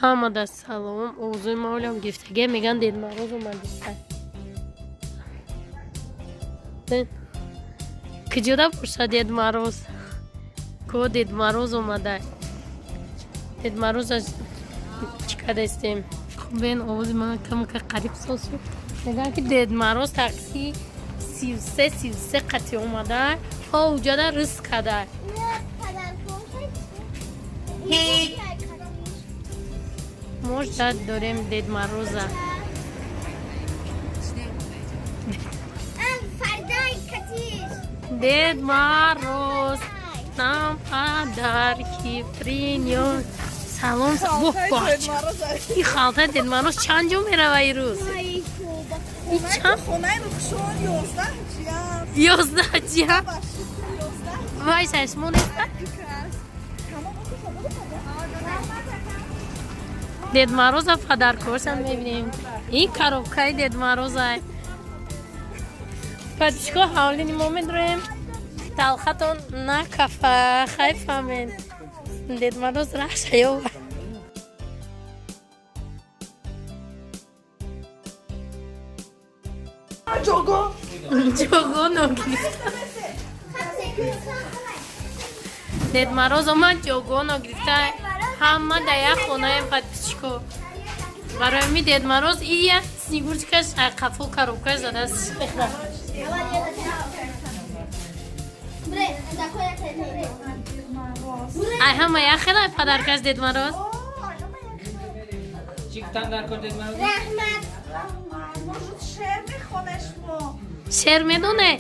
Ҳамада салом. Овозои маолям гирифтагия, меган Дед Мороз омадиста. Куҷода боша Дед Мороз? Ко Дед Мороз омада? Дед Мороза чӣ кардастем? Бен, овози ман камка қариб соз шуд. Меган, ки Дед Мороз такси 33 33 қати омада, ҳо уҷада риск када. Мо ждать дорем Дед Мороза. Дед Мороз нам подарки принёс. Салом, бач. И халта Дед Мороз чанд ҷо мерава ирӯз? Хонаи рухшон 11 ҷиям. 11 ҷиям? Вай, шашмо неста? Дед Мороза подаркошам мебинем. Ин коробкаи Дед Мороза. Подписчико, ҳавлини мо медроем. Талхатон накафа, хай фаҳмен. Дед Мороз раша ёва. Ҷого. Ҷого ногирифта. Дед Мороз омад, ҷого ногирифта. Ҳама дар як хонаем, подписчико. Барои ми Дед Мороз ия Снегурочкаш қафо коробкаш задааст. Bre, такой. Ай, ҳама як хела подаркаш Дед Мороз. Чӣ гуфтан дар кор Дед Мороз? Раҳмат. Может, шеър мехонеш мо? Шеър медоне?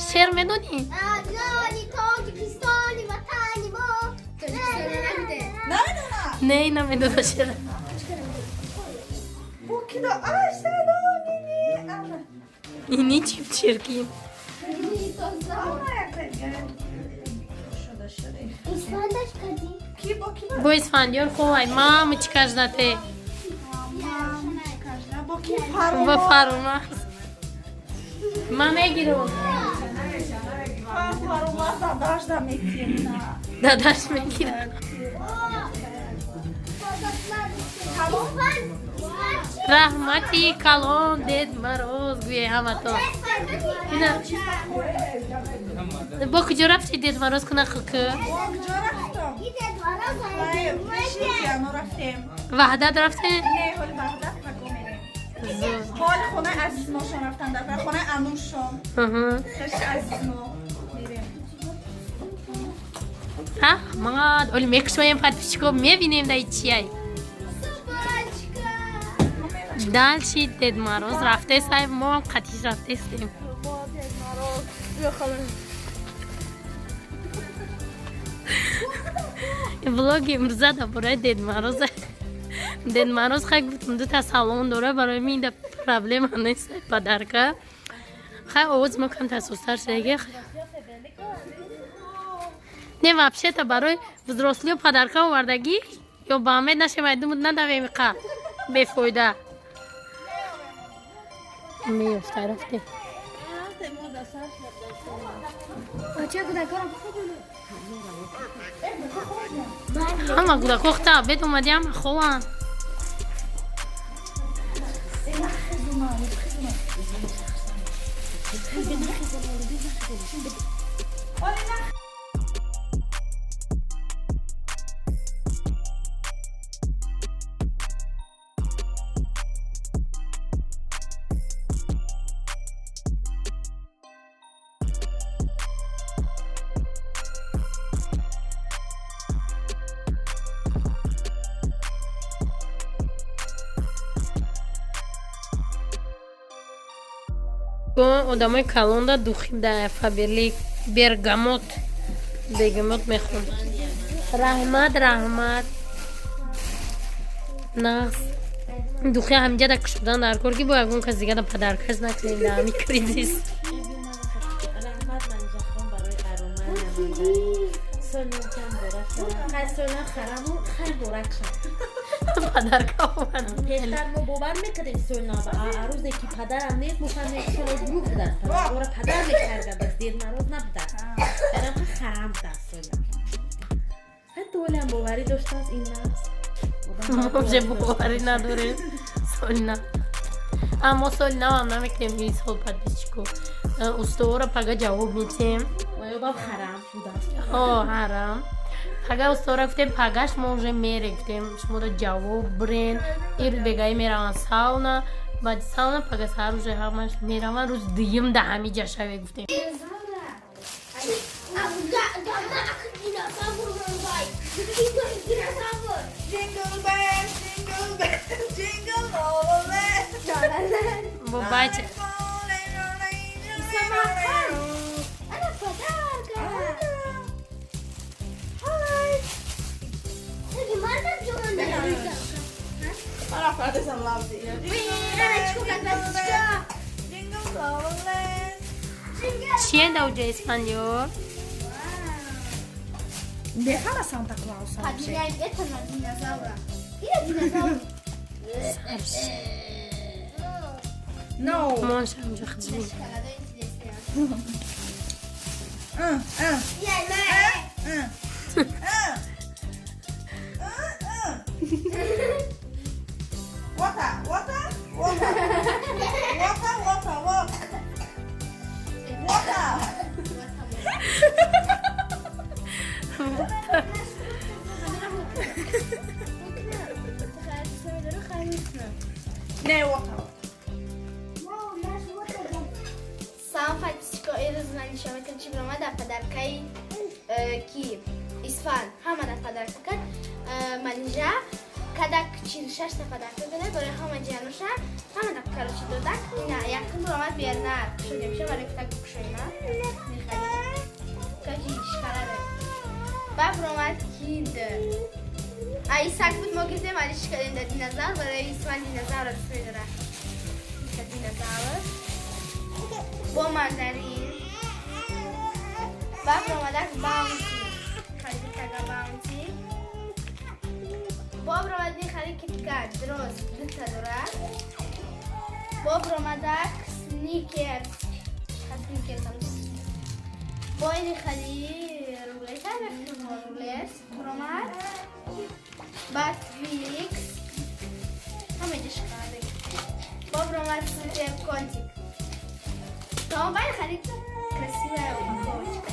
Шеър медонӣ? Ҷони Тоҷикистони ватани мо. Намедонам. Не, намедона шеър. Бо кидо ай, салом, нини. Ана. Ини чип чиркин. Ана, як дига. Шуда шуда. Исфандаш кади. Ки бо ки? Бо Исфандиёр ховай, мама чӣ каждате? Бо ки? Ба. Фаромоз. Фарумаз. Ман мегирам. Фаромоз дадаш да метием. Дадаш мегирам. Раҳмати калон, Дед Мороз, гӯе ҳаматон. Ина бо куҷо рафти, Дед Мороз куна хк? Бо куҷо рафтам? Пеши рафтем. Ваҳдат рафте? Не, ҳоли Ваҳдат пако мерем. Ҳоли хонаи азизмошон рафтан, дар хонаи анушон. Хеши азизмо мерем. Раҳмат. Оли мекушоем, подписчико, мебинем дай чияй. Дальше Дед Мороз рафтесай, мо ҳам қатиш рафтестем. Бо Дед Мороз. Биё, хола. Влоги имрӯза дар бораи Дед Мороза. Дед Мороз, хай, гуфтам, дута салон дора, барои ми да проблема нест подарка. Хай, овози мо камтар сустар шудаги. Не, вообще-то барои взрослиё подарка овардагӣ ё ба амед нашемайдумуд надавем, қа бефоида меёфта рафте. Бача, кӯдакҳоро. Ҳама кӯдакҳо хта обед омади, ҳама хованд. Одамои калонда духи да Фаберлик бергамот, бергамот мехӯрд. Раҳмат, раҳмат, нағз. Духи ҳамиҷа да кушодан дар кор, ки бо ягон кас дига да подаркаш накунем дар ҳами кризис. Раҳмат, Манижахон, барои аромат намандарӣ. Солнам муборак шавад. Хай, солнам хараму хай муборак шавад. Подарка омад. Пештар мо бовар мекардем солнава, рӯзе ки падарам нест, мо фаҳмем, ки соли дурӯғ будааст. Падар падар мекарда, бас Дед Мороз набудааст. Дарам харам будааст солнав. Хай, толиам боварӣ доштааст, ин наст. Мо уже боварӣ надорем соли нав. Мо соли навам намекунем ин сол, подписчико. Устовора пага ҷавоб метиҳем. Ёбам харам будааст. О, ҳарам. Пага устовора гуфтем, пагаш мо уже мере, гуфтем, шуморо ҷавоб бирен. Ирӯз бегаӣ мераванд сауна, баъди сауна пага саҳар уже ҳамаш мераванд, рӯзи дуюм да ҳами ҷашаве гуфтем. Динозавр. Jingle bells, jingle bells, jingle all the way. Бо бача. Ана подарка. Hi. Марда ҷон. Ана loved it. Ана чӣ кар бача? Jingle all the way. Чие даоҷа, Исфандиёр? Бехала Санта Клауса. Подменяем это на динозавра. Или динозавр. No. Монша ҳамҷа хачи. Water, water, water. Water, water, water. Water. Не, water. Салом, подписчико, ирӯз ман нишон мекунам, чӣ биромад дар подаркаи ки Исфанд ҳама дар подарка кард. Манижа кадак 46-та подарка дада барои ҳама ҷиҳаноша, ҳама дар, короче, додак. Ина якум биромад Бернар. Кушодемша барои кутак кушоима. Короче, шоколаде. Баъд биромад Киндер. А исак буд, мо гирифтем, алиш кардем дар динозавр, барои Исфанд динозаврро дӯст медорад. Динозавр. Бо мандарин. Баъд биромадак Баунти. Хариди карда Баунти. Бо биромадни харид Киткат, дроз дута дорад. Бо биромадак Сникерс. Сникерс ам. Бо ини хари рулет, рулет биромад. Баъд Твикс. Ҳама ҷо шоколаде. Бо биромад супер контик. Тамом, баъд харид красивая упаковочка.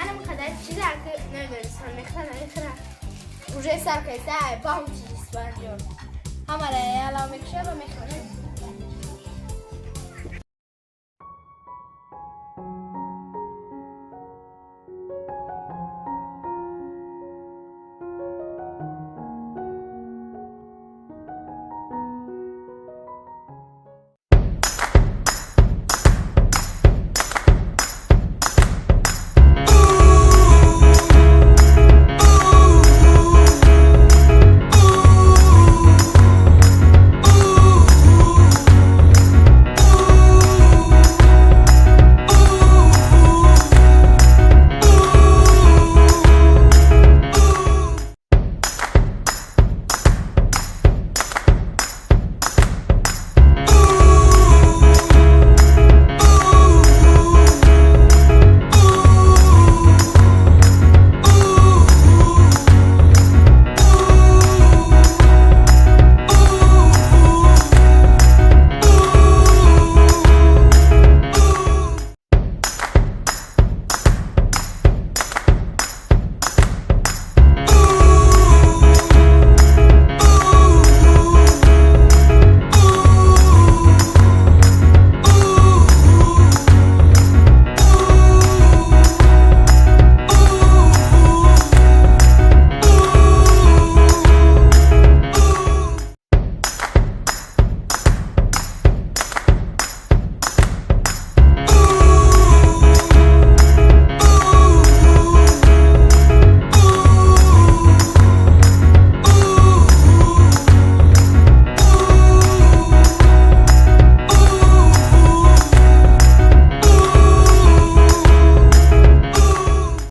Ана қадар чиза ки намедонистам мехӯра, намехӯра. Уже сар кайса Баунти Исфандиёр. Ҳамаро ялав мекушад ва мехӯра.